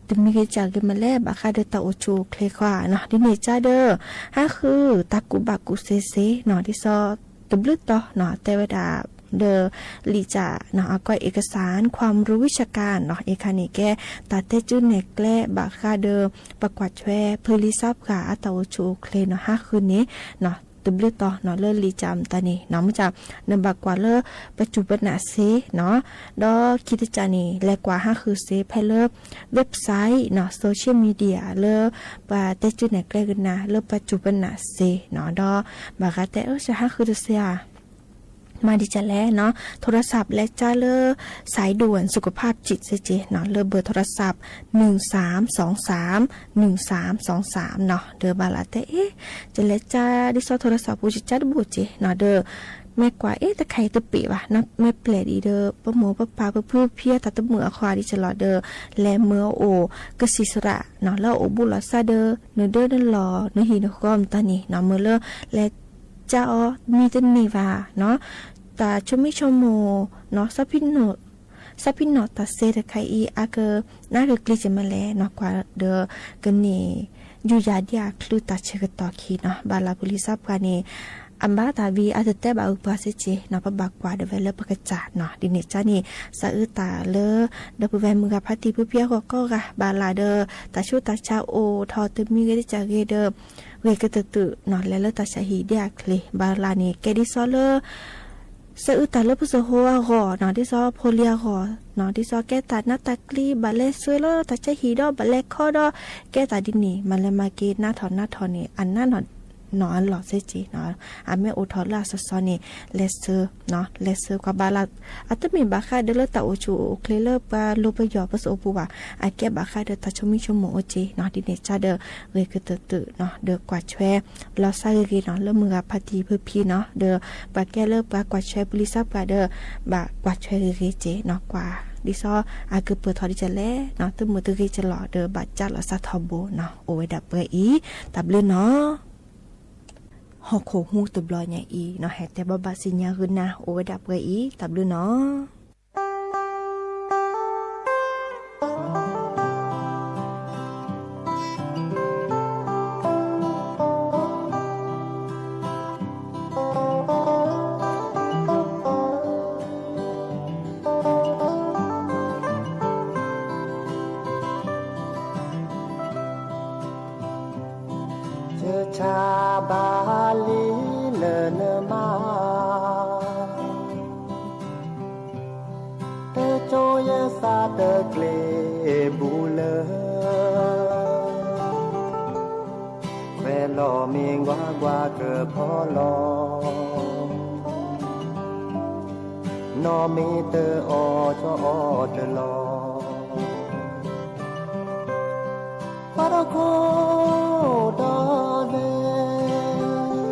တမံၤဂ့ၤကၢ်ဂ့ၤမးလဲၣ် ဘၣ်ဃးဒီးတၢ်အိၣ်ဆူၣ်အိၣ်ချ့ဃီနီၤ ဒ်န့ၣ်ကဒီး ဟးဃုတၢ်ကူၣ်ဘၣ်ကူၣ်သ့သ့နီၤ ဒ်သိးတဘျုးတီၤနီၤ တဲဝဲဒၣ် ဒီးလံာ်ကၢ်နီၤ အကီၢ် เอกสารความรู้วิชาการ နီၤ အခါန့ၣ်ကဲ တၢ်တဲစုနဲၣ်ကျဲဘၣ်ဃးဒီး ပကွၢ်ထွဲဖုလံာ်စီပှၤအတၢ်အိၣ်ဆူၣ်အိၣ်ချ့နီၤ ဟးဃုန့ၣ်နီၤ တဘျုးတီၤနီၤ လၢလံာ်ကၢ်မတၤန့ၣ်နီၤ မ့ၢ်က နဘၣ်ကွၢ်လၢပစူၢ်ပနၢ်စ့နီၤ ဒီးခံတကၠးန့ၣ် လဲၤကွၢ်ဟးဃုစ့ဖဲလၢ website နီၤ social media လၢပှၤတဲစုနဲၣ်ကျဲကနၣ် လၢပစူၢ်ပနၢ်စ့နီၤ ဒီးဘၣ်ဃးတဲအၢ စဟးဃုတစ့ဧါ မၤဒ်ကလဲၣ်နီၤ โทรศัพท์ လဲၤကၢလၢ สายด่วนสุขภาพจิต စ့ၢ်ကီးနီၤ လၢ เบอร์โทรศัพท์ หนึ่งสามสองสาม หนึ่งสามสองสาม နီၤ ဒီးဘၣ်လၢ်တဲအ့ ကလဲၤကၢဒ်သိး โทรศัพท์ ပူၤကကၢတဘိၣ်က့နီၤ ဒီး မ့ၢ်ကွၢ်အ့ တခါအံၤတပ့ၢ်ဘၣ်နီၤ မ့ၢ်ပျဲၢ်ဒံးဒီး ပမိၢ်ပပၢ်ပဖုပဖံအတၢ်တမုာ်အဃိဒ်ကလီၤဒီး လဲၤမၢအအိၣ်ကစံးစရၣ်နီၤ လၢအအိၣ်ဘူးလီၤစၢ်ဒီး နဒၢနလီၢ် နဟံၣ်နဃီမတၤန့ၣ်နီၤ မၢလၢ လဲၤကၢအီၤမံတန့ၢ်ဘၣ်နီၤ တၢ်ဆိမိၣ်ဆိကမိၣ်နီၤ စီၤဖံနီၣ်တၢ်စ့တခါအံၤ အကနၣ်ကကျံးက့ၤမးလဲၣ်နီၤ ကွၢ်ဒီးကန့ၢ် ယူၤယၤဒ်အချုးတၢ်ဆၢကတီၢ်ခံနီၤ ဘၣ်လၢဖုလံာ်စီပှၤန့ၣ် အဘၣ်တၢ်ဘံ အတတဲဘၣ်အုပှၤစ့ၢ်ကီးနီၤ ပဘၣ်ကွၢ်ဒီးဝဲလၢပကစၢ်နီၤ ဒ်န့ၣ်ကန့ၣ် စးအုးတၢ်လၢ ဒီပုၢ်ဝဲၢ်မုၢ်ဂၤဖါတံၢ်ဖုဖံအဂီၢ်ကိးဂၤ ဘၣ်လၢ်ဒီး တၢ်ဆူးတၢ်ဆါအိၣ်ထီၣ်တမံၤဂ့ၤတကၢ်ဂ့ၤဒီး ဂ့ၤကတၢၢ်တၢၢ်နီၤ လဲၤလၢတၢ်ဆါဟံၣ်ဒ်အချ့ ဘၣ်လၢ်န့ၣ် ကဲဒ်သိးလၢ စးအုးတၢ်လၢပစိၤဟိအဂီၢ်နီၤ ဒ်သိးဖိလံၤအဂီၢ်နီၤ ဒ်သိးကဲတၢ်နးတၢ်ကျံး ဘၣ်လဲၤဆှၢလၢတၢ်ဆါဟံၣ်ဒီး ဘၣ်လဲၤခီဒီး ကဲတၢ်ဒ်န့ၣ် မၤလဲၤမၤက့ၤ နးထီၣ်နးထီၣ်န့ၣ် အနးနီၤ နီၢ်အလီၢ်စ့ၢ်ကီးနီၤ, အမ့ၢ်အိၣ်ထီၣ်လၢအစီစီန့ၣ် လဲၤဆှၢနီၤ, လဲၤဆှၢကွၢ်ဘၣ်လၢ အတမ့ၢ်ဘၣ်ဃးဒီးလၢတၢ်အိၣ်ဆူၣ်အိၣ်ချ့လၢပှၤလိၤပယီၤပစိၤပူၤဘၣ်, အကဲဘၣ်ဃးဒီးတၢ်ဆိမိၣ်ဆိကမိၣ်အိၣ်က့ၤနီၤ, ဒ်န့ၣ်စ့ၢ်ဒီး ဂ့ၤကတၢၢ်တၢၢ်နီၤ, ဒီးကွၢ်ထွဲ လီၤစၢ်ဂ့ၤဂ့ၤနီၤ, လၢမုၢ်ဂၤဖါတံၢ်ဖုဖံနီၤ, ဒီးပှၤကဲလၢပှၤကွၢ်ထွဲပူၤလံၤစၢ်ပှၤဒီး ဘၣ်ကွၢ်ထွဲဂ့ၤဂ့ၤက့ၤနီၤ, ကွၢ် ဒ်သိးအကပၢၢ်ထီၣ်ဒ်လဲၣ်နီၤ, သုမိၢ်သုဂ့ၤကလီၤဒီးဘၣ်ကၢ်လီၤစၢ်ထီဘိနီၤ, အိၣ်ဝဲဒၣ်ပှဲၤအံၤ, တၢ်ဘျုးနီၤ. ဟီၣ်ခိၣ်ဟူတဘျီညါအံၤနီၤ, ဟဲတဲဘၣ်ဘၣ်စံညါဂုာ်နၤ, အိၣ်ဝဲဒၣ်ပှဲၤအံၤ, တၢ်ဘျုးနီၤ. ဆၢဆါဘၣ်လံလၢနမါ တကၠိယသးတကျ့ဘူးလၢ ခွဲးလီၤမ့ၢ်ကွၢ်ကွၢ်ကဖီလီၤ, နီၢ်မ့ၢ်တအီၣ်ကၠီအီၣ်တလီၤ, ပှၤတခိၣ်ဒီးလဲၣ်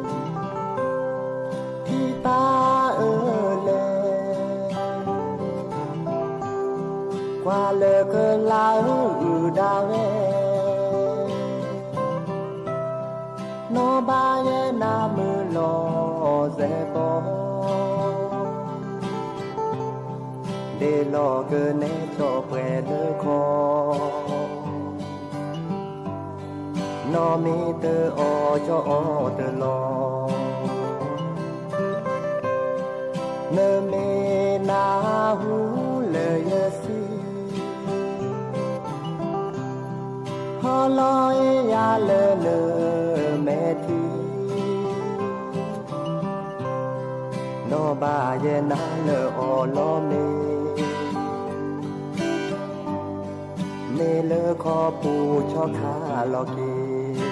ထံၣ်သးအၢလဲၣ်, ကွၢ်လၢကလါအုၣ်ဒၣ်ဝဲ, နီၢ်ဘၣ်ယဲနၤမုာ်လီၤစဲးဘီ, ဒ့လီၤကနဲကၠီၣ်ပှဲၤလၢခီ နီၢ်မ့ၢ်တအီၣ်ကၠီအီၣ်တလီၤ, နမ့ၢ်နၢ်ဟူလၢယစံး, ဟီၣ်လီၤအ့ၣ်ယၤလၢနမဲာ်ထံ, နီၢ်ဘၣ်ယဲနၤလၢအီၣ်လီၤမ့ၤ မ့ၢ်လၢခီပူၤဆီခါလီၤက့ၤ,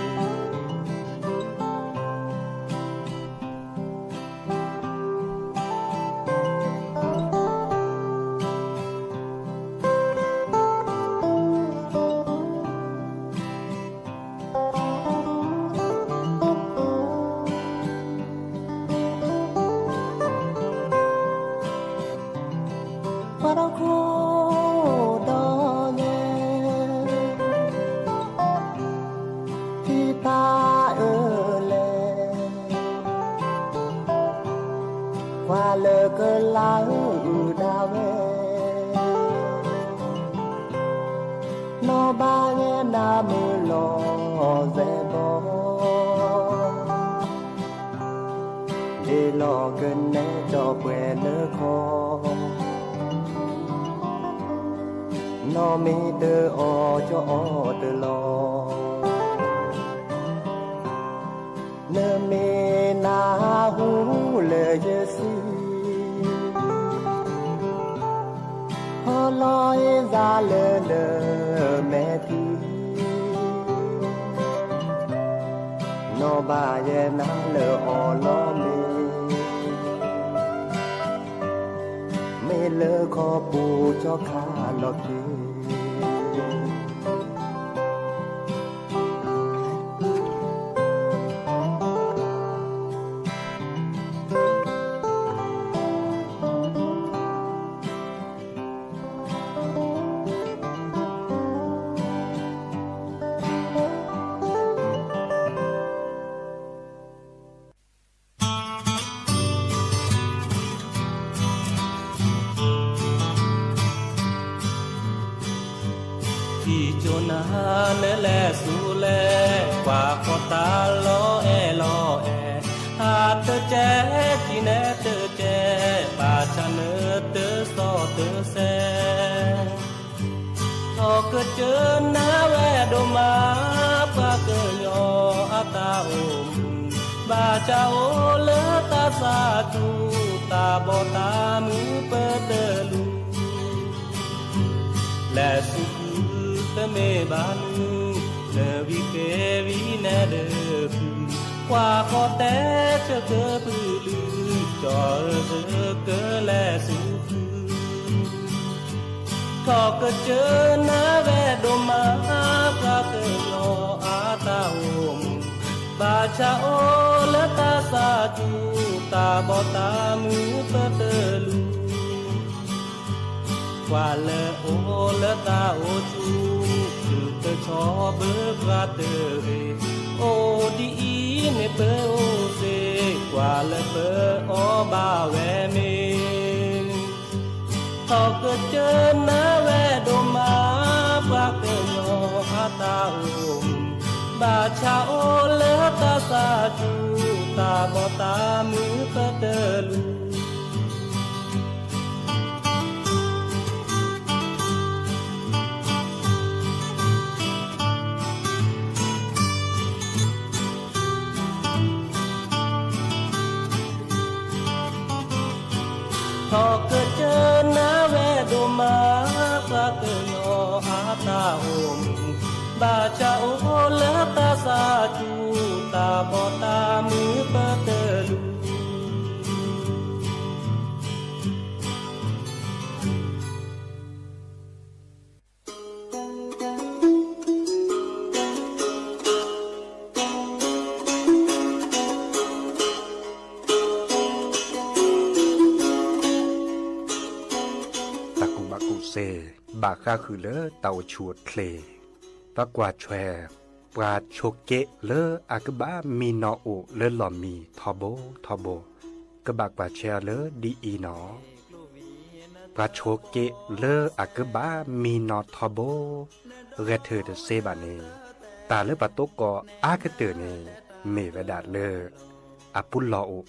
ပှၤတခိၣ်ဒီးလဲၣ် ထံၣ်သးအၢလဲၣ်, ကွၢ်လၢကလါအုၣ်ဒၣ်ဝဲ, နီၢ်ဘၣ်ယဲနၤမုာ်လီၤစဲးဘီ, ဒ့လီၤကနဲကၠီၣ်ပှဲၤလၢခီ, နီၢ်မ့ၢ်တအီၣ်ကၠီအီၣ်တလီၤ, နမ့ၢ်နၢ်ဟူလၢယစံး, ဟီၣ်လီၤအ့ၣ်ယၤလၢနမဲာ်ထံ, နီၢ်ဘၣ်ယဲနၤလၢအီၣ်လီၤမ့ၤ, မ့ၢ်လၢခီပူၤဆီခါလီၤက့ၤ ထံၣ်ကၠိနၤနလဲၤဆူလဲၣ်, ကွၢ်ဃီတၢ်လီၤအဲၣ်လီၤအဲၣ်, အတကဲကံနဲတကဲ, ဘၣ်ဆၣ်နတစီတစဲး ထီၣ်ကစၢၢ်နၤဝဲဒိၣ်မး, ပှၤကညီအတၢ်အိၣ်မူ, ဘၣ်ဆၣ်အိၣ်လၢတၢ်သးတူၢ်, တၢ်ဘီၣ်တၢ်မုၢ်ပတလူ, လဲၤဆူဃုတမ့ၢ်ဘၣ်နုၤ, နဝံၤဃ့ဝံၤနဲဒၢဖု ကွၢ်ဃီၤတဲဆၢက့ၤပလုၢ် ကၠီၤဧၢ ဆၢက့ၤလဲၤဆူဃု ထီၣ်ကစၢၢ်နၤဝဲဒိၣ်မး ပှၤကညီအတၢ်အိၣ်မူ, ဘၣ်ဆၣ်အိၣ်လၢတၢ်သးစူၤ တၢ်ဘီၣ်တၢ်မုာ်ပတလူ ပှၤလၢအအိၣ်လၢတၢ်အိၣ်ဆူၣ် သုတဆီၣ်ဘၢပှၤတဂ့ၤ, အိၣ်ဒ်အံၤန့ၣ်ပအိၣ်သ့, ကွၢ်လၢပအီၣ်ဘၣ်ဝဲမ့ၢ် ထီၣ်ကစၢၢ်နၤဝဲဒိၣ်မး ပှၤကညီအတၢ်အိၣ်မူ, ဘၣ်ဆၣ်အိၣ်လၢတၢ်သးစူၤ တၢ်ဘီၣ်တၢ်မုာ်ပတလူ ထီၣ်ကစၢၢ်နၤဝဲဒိၣ်မး ပှၤကညီအတၢ်အိၣ်မူ, ဘၣ်ဆၣ်အိၣ်လၢတၢ်သးစူၤ တၢ်ဘီၣ်တၢ်မုာ်ပတလူ တၢ်ကူၣ်ဘၣ်ကူၣ်သ့ ဘၣ်ဃးဃုာ်လၢတၢ်အိၣ်ဆူၣ်အိၣ်ချ့, ပကွၢ်ထွဲ ပှၤဆိးက့လၢအကဘၣ်မံနီၤအိၣ်လၢလီၢ်မံထီဘိထီဘိ, ကဘၣ်ကွၢ်ထွဲအီၤလၢဒ်အံၤနီၤ. ပှၤဆိးက့လၢအကဘၣ်မံနီၤထီဘိ ဂဲၤထၢၣ်တသ့ဘၣ်န့ၣ်, တၢ်လၢပှၤတိကိးအါကတၢၢ်န့ၣ် မ့ၢ်ဝဲဒၣ်လၢ အပူၤလီၢ်အိၣ်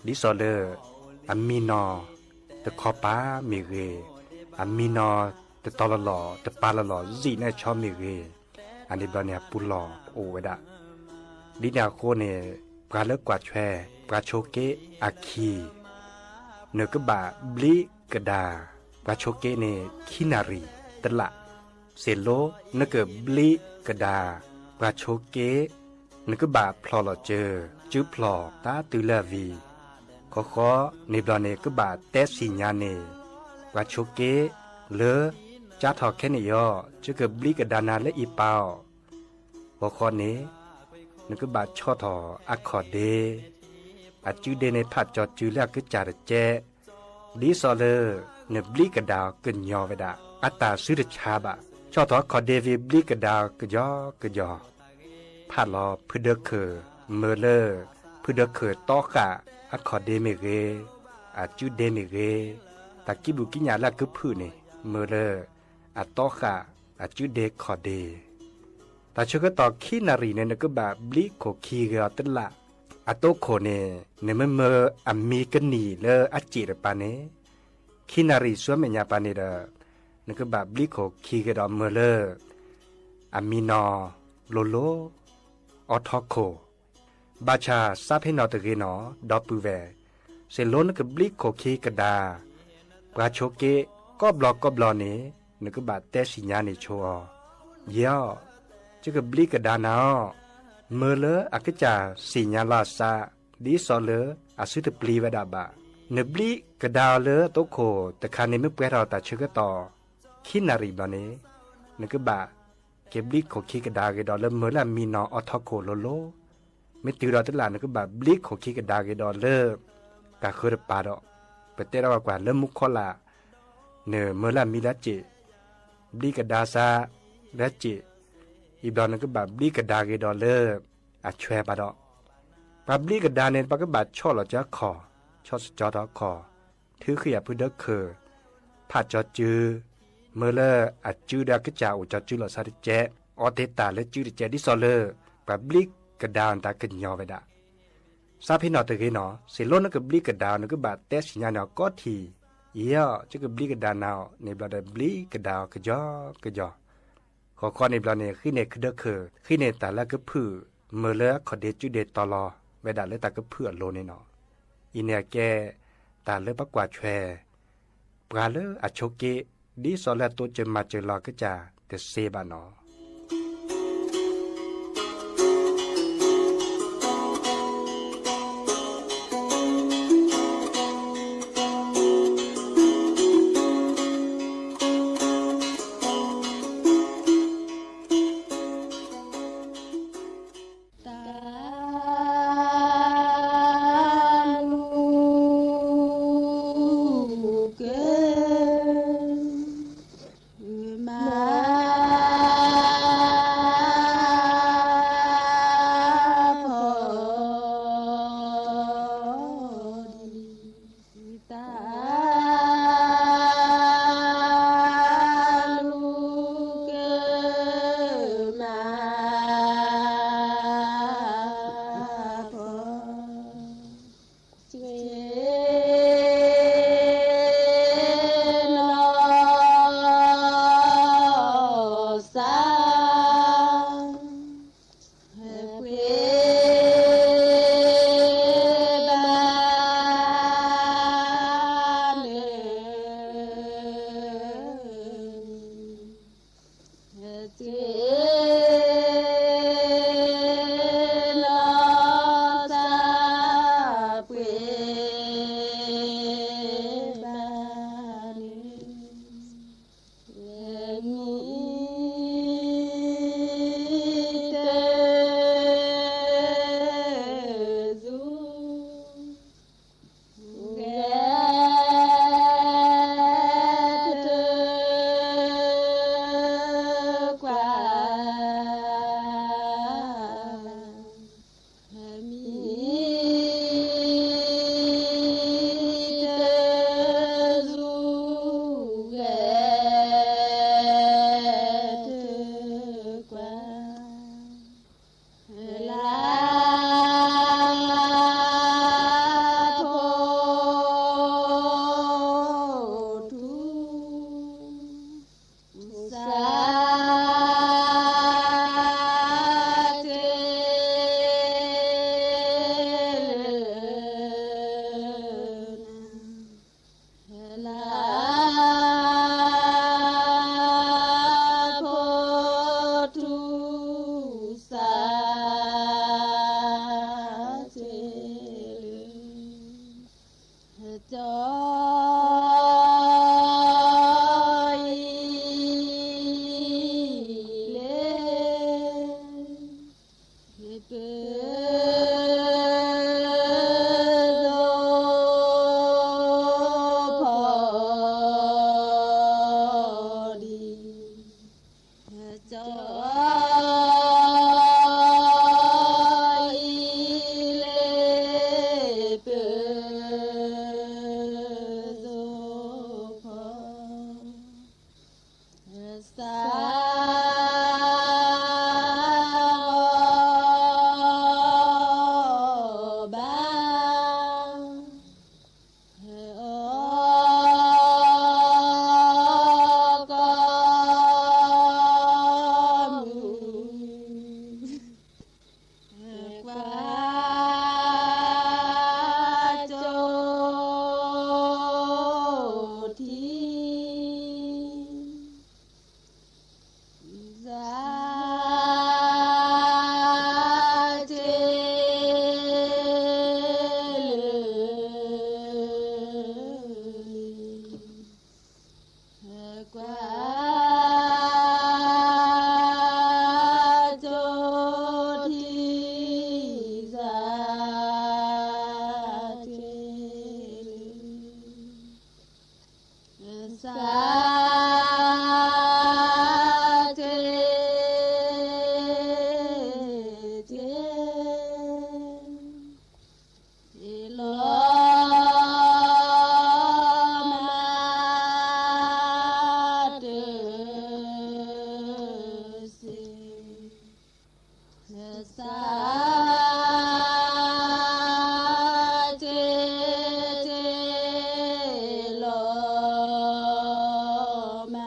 ဒ်သိးလၢ အမံနီၤတခီပၤမ့ၢ်ဂ့ၤ, အမံနီၤတတီၤလီၤလီၤ တပၤလီၤလီၤ စံးနဲၣ်ဆီမ့ၢ်ဂ့ၤ, အန့ၣ်ဘျီန့ၣ် အပူၤလီၢ်အိၣ်ဝဲဒၣ်. ဒ်န့ၣ်အဃိန့ၣ် ပှၤလၢကွၢ်ထွဲ ပှၤဆိးက့အခံ နကဘၣ်ဘျံးကဒါ ပှၤဆိးက့န့ၣ် ခံနၣ်ရံၣ်တလး, သ့ၣ်လိနကဘျံးကဒါ ပှၤဆိးက့ နကဘၣ်ဖျီၣ်လီၤစၢၤ စုဖျီၣ်တၢ်တုၤလၢအဝံၤ, ဃီဃီန့ၣ်ဘျီန့ၣ် ကဘၣ်တဲသ့ၣ်ညါန့ၣ် ပှၤဆိးက့လၢ ကၠါထီၣ်ခဲန့ၣ်အံၤ ယကဘျံးကဒါနၤလၢအံၤပၢ်အီၤ, ဃီဃီန့ၣ် နကဘၣ်ဆီၣ်ထီၣ်အခီၣ်ဒ့, အစုဒ့န့ၣ်ဖးကၠီၤစုလၢအကစၢ်တကဲး, ဒ်သိးလၢ နဘျံးကဒါအီၤကညီၤဝဲဒၣ် အတၢ်စုတဆါဘၣ်. ဆီၣ်ထီၣ်အခီၣ်ဒ့ဝံၤ ဘျံးကဒါအီၤကယီကယီၤ, ဖးလီၤဖုဒၢခၢၣ် မၢလၢ ဖုဒၢခၢၣ်တီဃာ်အခီၣ်ဒ့မ့ၢ်ဂ့ၤ, အစုဒ့မ့ၢ်ဂ့ၤ, တၢ်ကံးဘျုးကံးညၣ်လၢအကဖုၣ်န့ၣ် မၢလၢ အတီဃာ်အစုဒ့ခီၣ်ဒ့ တၢ်ဆၢကတီၢ်ခံနၣ်ရံၣ်န့ၣ် နကဘၣ်ဘျံးခိၣ်ခံဂ့ၤအီၤတလး, အတိခိၣ်န့ၣ် နမ့ၢ်မၢအမံကနံၣ်လၢအစ့ၣ်တပၤန့ၣ်, ခံနၣ်ရံၣ်ဆူအမဲာ်ညါပၤန့ၣ်ဒီး နကဘၣ်ဘျံးခိၣ်ခံဂ့ၤဒီးမၢလၢ အမံနီၤလိၤလိၤ အီထီခိၣ်, ဘၣ်ဆၣ်သးဖ့နီၣ်တဂ့ၤနီၤ ဒီပုၢ်ဝဲၢ်, သ့ၣ်လိနကဘျံးခိၣ်ခံကဒါ ပှၤဆိးက့ကိးဘျီကိးဘျီန့ၣ် နကဘၣ်တဲသ့ၣ်ညါန့ၣ်ဆိအီၤ, ယဲၢ်အီၤ, ယကဘျံးကဒါနၤအီၤ, မၢလၢအကစၢ်သ့ၣ်ညါလီၤအသး ဒ်သိးလၢအစုတပျံၤဝဲဒၣ်ဘၣ်. နဘျံးကဒါအီၤလၢအတိခိၣ်တခါန့ၣ် မ့ၢ်ပှဲၤထီၣ်တၢ်ဆၢကတီၢ် ခံနၣ်ရံၣ်ဘျီန့ၣ် နကဘၣ်က့ၤဘျံးခိၣ်ခံကဒါဂ့ၤဒီးလၢမၢလၢအမံနီၤအီထီခိၣ်လိၤလိၤ, မ့ၢ်တုၤဒီးတလး နကဘၣ်ဘျံးခိၣ်ခံကဒါဂ့ၤဒီးလၢ တၢ်ဃၢတပၤဒီး ပတဲထီၣ်ကွၢ်လၢမူခိလး နမၢလၢအမံလၢအစ့ၣ်, ဘျံးကဒါသးလၢအစ့ၣ်, အံၤဘျီနကဘၣ်ဘျံးကဒါဂ့ၤဒီးလၢ အဆွဲပၤဒီး ပှၤဘျံးကဒါန့ၣ် ပှၤကဘၣ်ဆီၣ်လီၤစၢၤအခီၣ်, ဆီၣ်စၢၤအခီၣ်, ထုးဃံအဖုဒၢခၢၣ်, ဖးကၠီၤစု, မၢလၢအစုဒီးအကစၢ်အိၣ်ကၠီၤစုလီၤသးတကဲး, အီတ့ၢ်တၢ်လၢစုတကဲး ဒ်သိးလၢ ပှၤဘျံးကဒါအီၤတၢ်ကညီၤဝဲဒၣ် သးဖ့နီၣ်တဂ့ၤနီၤ, သ့ၣ်လိနကဘျံးကဒါအီၤ နကဘၣ်တဲသ့ၣ်ညါန့ၣ်အီၤကိးထံၣ်, ယဲၢ်အီၤ, ယကဘျံးကဒါနၤအီၤန့ၣ်ဘျီဒီး ဘျံးကဒါအီၤကယီကယီၤ, ဃီဃီန့ၣ်ဘျီန့ၣ် ဃံန့ၢ်ဖုဒၢခၢၣ်, ဃံန့ၢ်တၢ်လၢအကဖုၣ်, မၢလၢအခီၣ်ဒ့စုဒ့တီၤလီၤဝဲဒၣ်လၢတၢ်ကဖုၣ်အလိၤန့ၣ်နီၤ. အံၤန့ၣ်အကဲ တၢ်လၢပှၤကွၢ်ထွဲ ပှၤလၢအဆိးက့ ဒ်သိးလၢအတိစၢၤမၤစၢၤလီၤအကစၢ်တသ့ဘၣ်နီၤ. ပၢၤသိဖီ ဒ် ကၠီအံၤလၢ ပၢၤသိဖီ သး ဘၣ် အီ ကီမုၢ် ကွၢ် ကၠိထံ သး ထံ လၢ လံ ကွၢ် ကၠိထံ သး ထံ လၢ သး ထံ ထံ လီၤ မၤ တ စ့ သး ထံ ထံ လီၤ မၤ တ အိ လၢ မုၢ် ဆါ ဘျ့ ဘျီ တ အိ လၢ မုၢ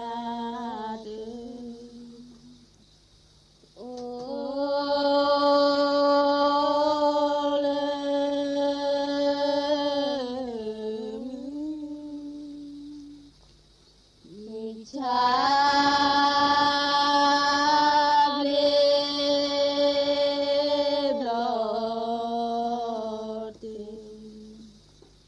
် ဆါ ဘျ့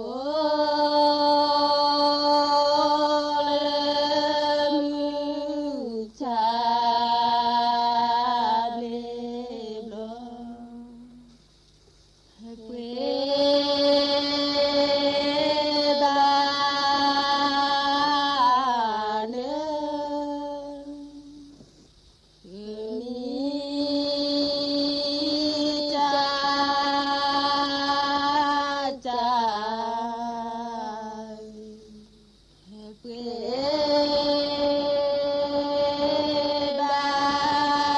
ဘျီ ပှ့ၤ ဘၣ် န မံၤ တၢ် တၢ် ပှ့ၤ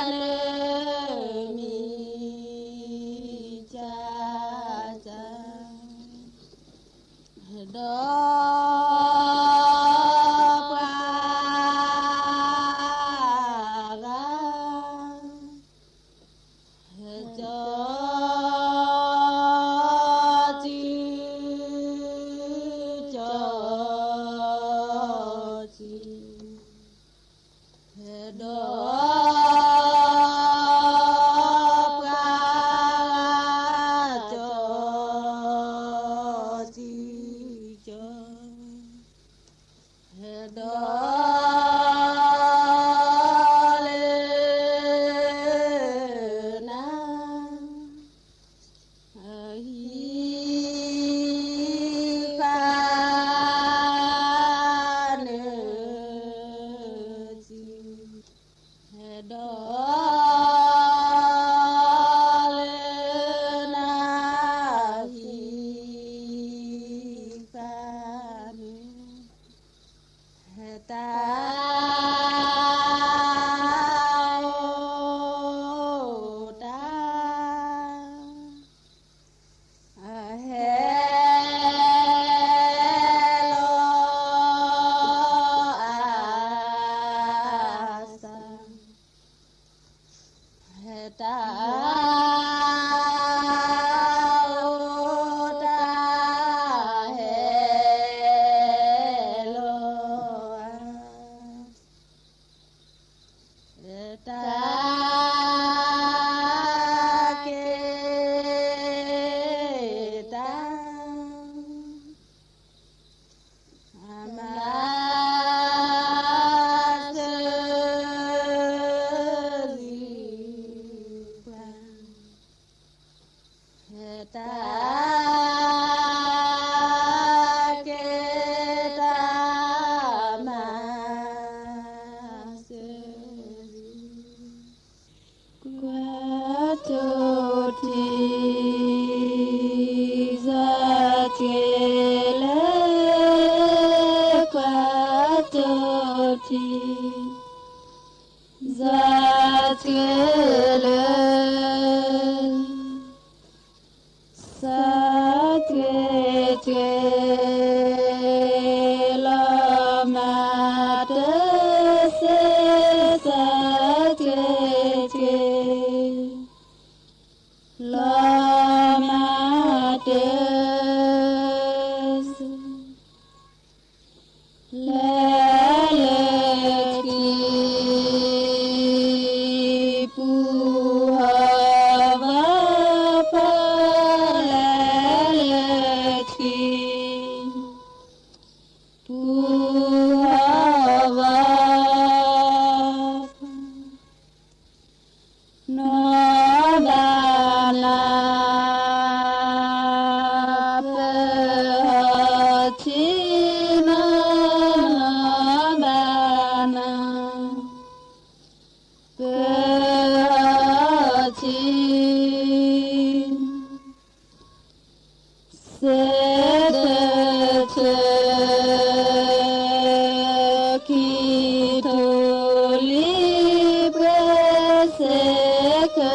ဘၣ် န မံၤ တၢ် တၢ် ဒီး ပှၤ ဂၤ ကၠီ စု ကၠီ စု ဒီး ပှၤ ကၠီ စု ကၠီ ဒီး လၢ န ဟံး ဃာ် န စု ဒီး လၢ န ဟံး ဃာ် န တၢ် အိၣ် တၢ် အဟဲ လီၤ အသး တၢ် အိၣ် တၢ် ဟဲ လီၤ တၢ် က့ၤ တၢ် အမၤ စၢၤ စံး ပှၤ လၢ စၢက့ၤက့ၤ လီၤမၤတၢ်စ့ စၢက့ၤက့ၤ လီၤမၤတၢ်စ့ လဲၤလၢခံ ပူၤဟီၣ်ဝါဖီ လဲၤလၢခံ ပူၤဟီၣ်ဝါဖီ နီၢ်ဘၣ်နၤ ပဟီၣ်ထံနီၤ နီၢ်ဘၣ်နၤ ပဟီၣ်ထံ စ့တဆၢ ခံထိၣ်လွံၢ်ပှဲၤ စ့ကဆၢ ခံ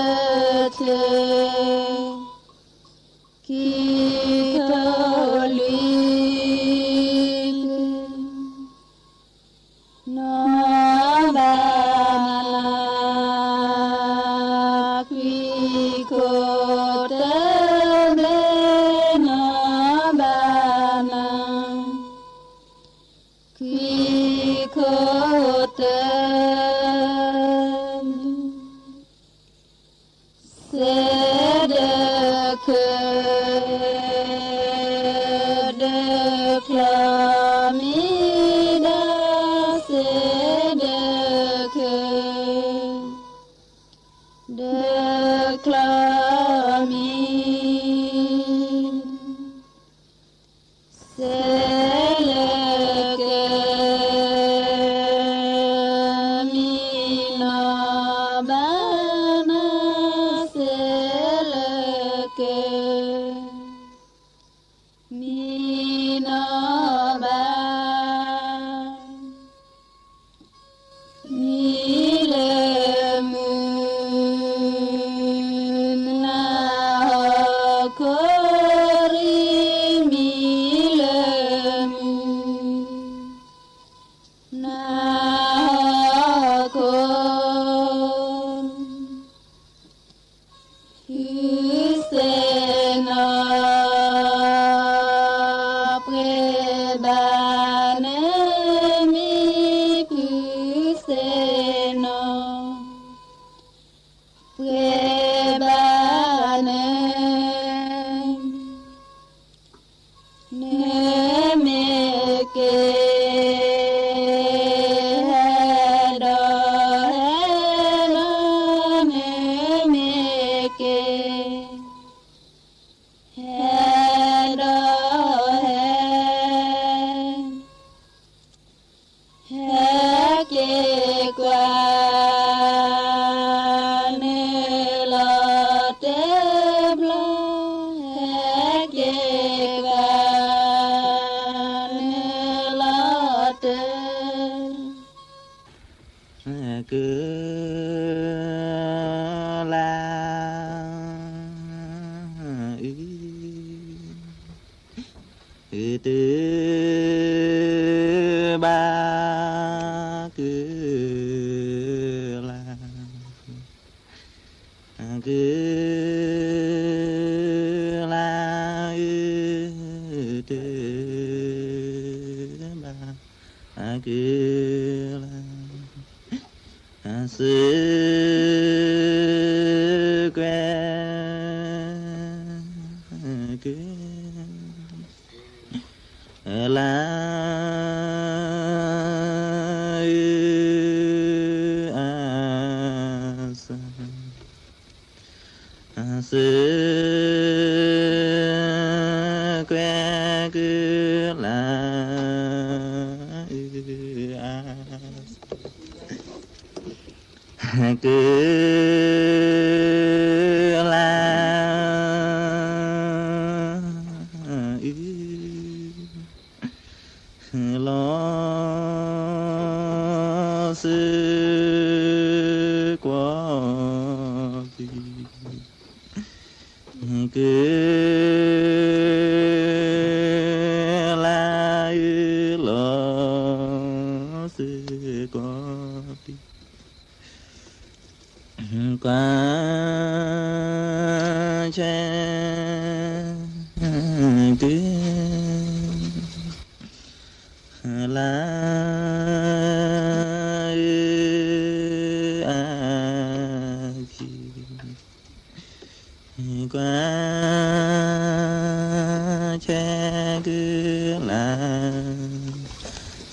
ထိၣ်လွံၢ်ပှဲၤ နီၢ်ဘၣ်နၤ ခွံခိၣ်တၢဘျဲၣ် နီၢ်ဘၣ်နၤ ခွံခိၣ်တၢဘျဲၣ် စ့ဒၢခၢ ဒၢချီမံၤဒါ စ့ဒၢခၢ ဒၢချီမံၤ စ့လၢကၢ မံနီၢ်ဘၣ်နၤ စ့လၢကၢ မံနီၢ်ဘၣ် မံလၢမုၢ် နဟီၣ်ခိၣ်ရံ မံလၢမုၢ် နဟီၣ်ခိၣ် ဟုစ့နီၤ ပှဲၤဘၣ်နမံၤ ဟုစ့နီၤ ပှဲၤဘၣ်န နမ့ၢ်က့ၤ ဟဲဒီးဟဲနီၤ နမ့ၢ်က့ၤ ဟဲဒီးဟဲ ဟဲက့ၤကွၢ် နလီၤတဲာ်ဘျီ ဟဲက့ၤကွၢ် နလီၤတဲာ် ကလၤ အု အုတဘၣ် ကလၤ ကလၤ အုတဘၣ် ကလၤ အစ့ကွဲ က လၤ အု အစ အစ့ကွဲ ကလၤ အု အစ ကလၤ အု လီၤစ့ကွီ ကုလၢအုၣ်လီၤစ့ၢ်ကီးလံ, ကွၢ်ဆၢကုလၢအုၣ်အခံ ကွၢ်ဆၢကုလၢ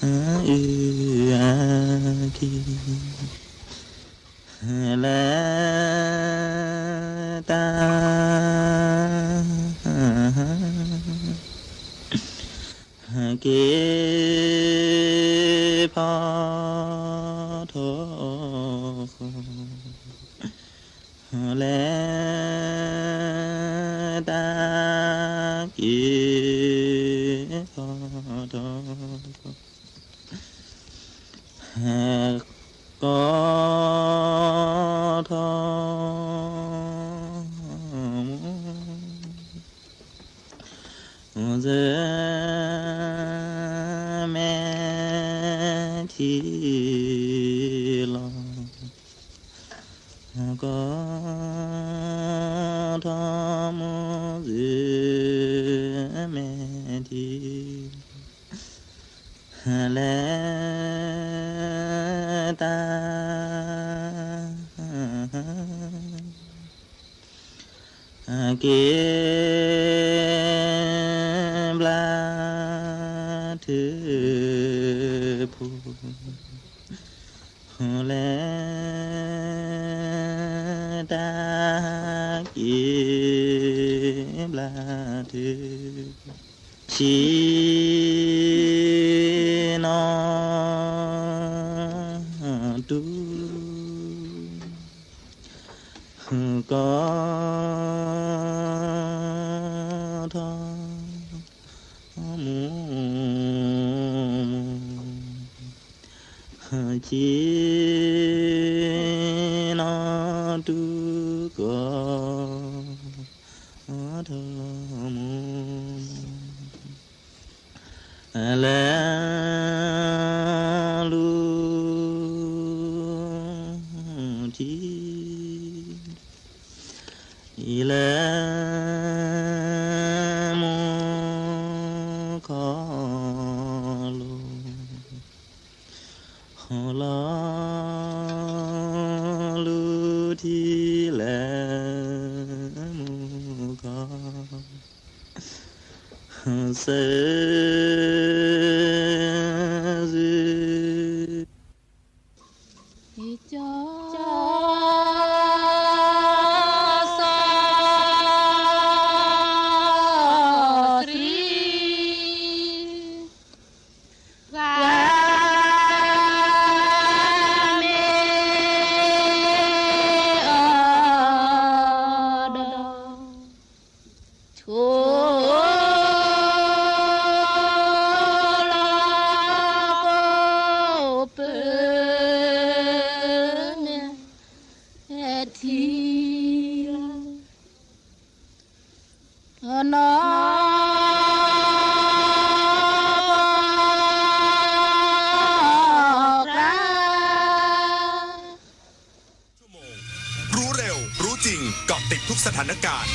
အုၣ်အခံ လၢတၢ် က့ၤဖီထီၣ်ဃီ လၢတၢ်က့ၤဖီထီၣ်ဃီ ကိးထီၣ်မိၢ် စၢမဲာ်ထံလီၤ, ကိးထီၣ်မိၢ် စၢမဲာ်ထံ လၢတၢ် က့ၤဘျါထုကဖၣ် လၢတၢ်က့ၤ ဘျါထု ဆံနီၣ်တူၢ် ကိးထီၣ်မိၢ် ဆံနီၣ်တူၢ် ကိးထီၣ်မိၢ် လၢ လူၤထံ အံၤလၢ မူခိၣ်လိၤ လီၤ လူၤထံလၢ မူခိၣ် စၢ စု စီၤ သရံး ပှၤမ့ၢ်အီၤဒီး ဆိလီၤ ကိးပၢၤမဲာ်ထံလီၤ နီၢ် ပှၤ ชั่วโมง รู้เร็ว รู้จริง เกาะติดทุกสถานการณ์